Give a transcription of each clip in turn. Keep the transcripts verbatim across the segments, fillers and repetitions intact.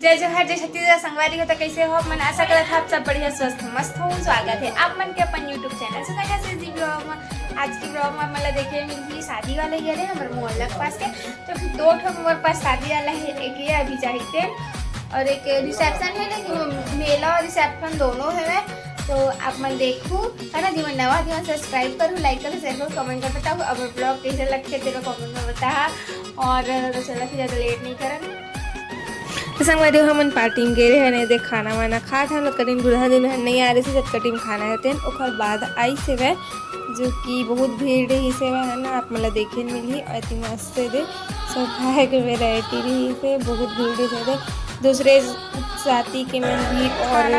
जय जोहार, जय छत्तीसगढ़। संगवारी हो, तो कैसे हो आप मन? आशा करत हव आप सब बढ़िया, स्वस्थ, मस्त हो। स्वागत है आप मन के अपन YouTube चैनल सुधा का जी ब्लॉग में। आज की ब्लॉग में आप मन ला देखे मिलही शादी वाला ही है हमर मोहल्ला के पास के। तो दो ठो मोर पास शादी वाला है, एक ये अभी जाहिते और एक रिसेप्शन है, लेकिन मेला और रिसेप्शन दोनों है। तो आप मन देखू, है ना, जिमन नवा, जिमन सब्सक्राइब करू, लाइक करू, शेयर करू, कमेंट कर बताऊ। अब ब्लॉग कैसे लगथे तेरा कमेंट में बता। और तो चलो फिर ज्यादा लेट नहीं करन। तो संगवारी हो, हमन पार्टी में गे रहे हन, एदे खाना वाना खात हन, ओतका टिम दूल्हा दुल्हन नहीं आ रहे से, जतका टिम खाना रहते हैं, ओकर बाद आई से वह, जो कि बहुत भीड़ रही से वह, है ना, आप मन ला देखे मिलही। और इतनी मस्त से दे सोफा है कि वैरायटी रही से, बहुत भीड़ रही से दे, दूसरे जाति के मन भी और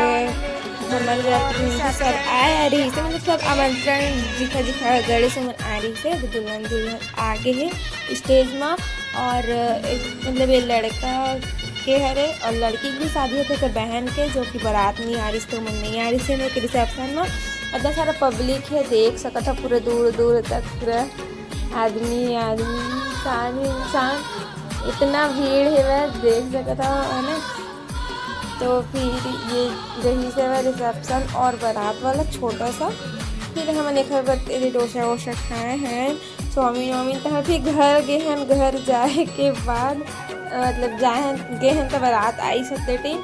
हमर जाति के मन भी सब आए रही से, मतलब सब आमंत्रण जिखा जिखा गड़े से मन आ रही से, दुल्हन दुल्हन आगे है स्टेज में। और एक, मतलब ये लड़का के हरे और लड़की की शादी होते तो बहन के, जो कि बारात नहीं आ रही, तो मन नहीं आ रही से, रिसेप्शन में इतना सारा पब्लिक है, देख सकत हो पूरे दूर दूर तक पूरा आदमी आदमी, इंसान ही इंसान, इतना भीड़ है, वह देख सकत हो, है ना। तो फिर ये रही से वह रिसेप्शन और बारात वाला छोटा सा। फिर हमन एक बार डोसा वोसा खाए हैं, चाउमीन वाउमीन, तो हम फिर घर गए हैं। घर जाए के बाद, मतलब जाए हैं, गए हैं तो बारात आई सत्ते टीम,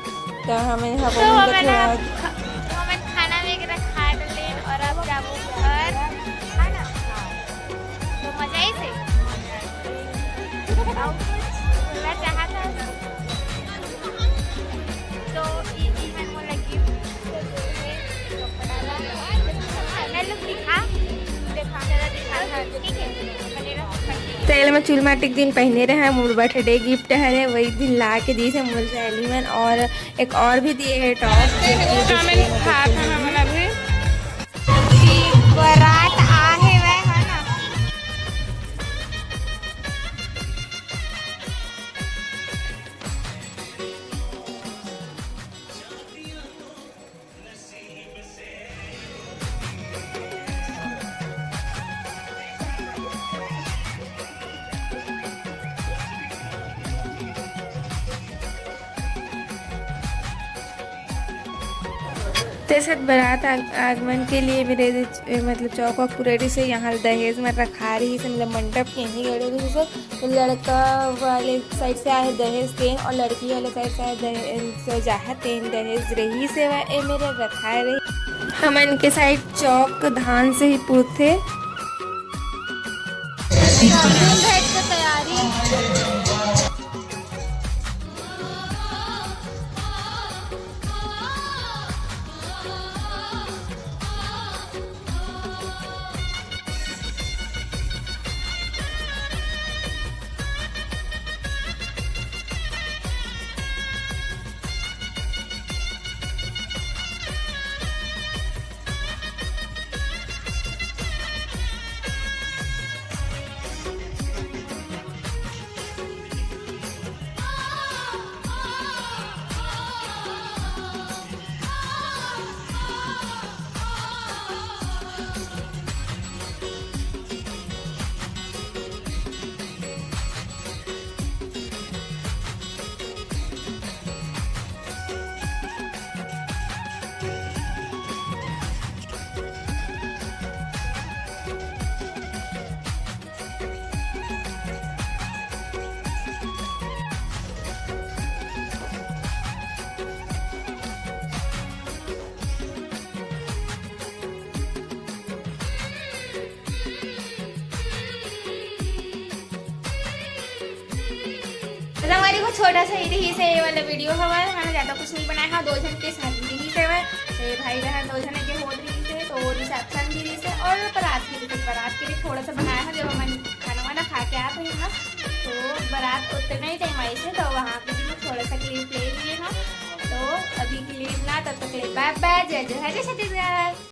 तो हमें यहाँ तो पर हमन थोड़ा अब खा-, हमन खाना वगैरह खा लेन और अब जाबो घर, है ना? तो मजा ही से। और कुछ बोलना चाहत हस? तो ई, ई मन मोला गिफ्ट दे हे, कपड़ा ला। फाइनल लुक दिखा, दिखा, जरा दिखा, हाँ, ठीक है। तो एला मैं चूल माटी के दिन पहने रहे, मोर बर्थडे गिफ्ट हरे, वही दिन ला के दीस हे मोर सहेली मन, और एक और भी दिए है टॉप, जो कि दूसरे में खात हन हमन अभी। बारात आहे वह, है ना? ते साथ बारात आग-, आगमन के लिए मेरे, मतलब, चौक वौक पूरा रही से यहाँ दहेज में रखा रही से, मतलब, मंडप के यहीं गड़े रही से। तो लड़का वाले साइड से आए दहेज तेन और लड़की वाले साइड से आए दहेज, जो जाहे तेन दहेज रही से वह ए मेरे रखा रही। हमन के साइड चौक धान से ही पूरथे। तैयारी। संगवारी हो, छोटा सा ही रही से ये वाला वीडियो हवा, हमन ज्यादा कुछ नहीं बनाया। हाँ, दो झन के शादी रही से, ए, भाई बहन दो झन के होत रही से, तो वो रिसेप्शन भी रही से और बारात भी रही से। बारात के भी थोड़ा सा बनाया है, जब हमन खाना वाना खा के आते हैं ना, तो बारात उतने ही टाइम आई से, तो वहाँ पे भी मैं थोड़ा सा क्लिप ले लिए हम। तो अभी क्लिप ना, तब तक के लिए बाय बाय, जय जोहार, जय छत्तीसगढ़।